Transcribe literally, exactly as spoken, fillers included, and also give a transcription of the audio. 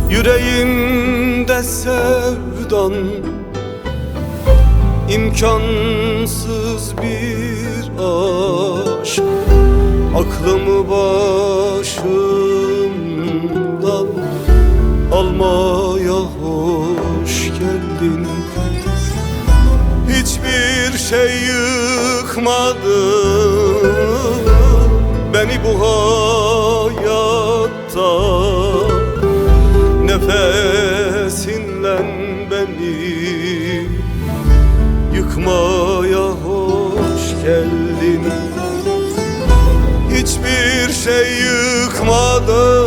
Yüreğimde sevdan, imkansız bir aşk, aklımı başımdan almaya hoş geldin. Hiçbir şey yıkmadı beni bu hayatta. Nefesinden beni yıkmaya hoş geldin. Hiçbir şey yıkmadı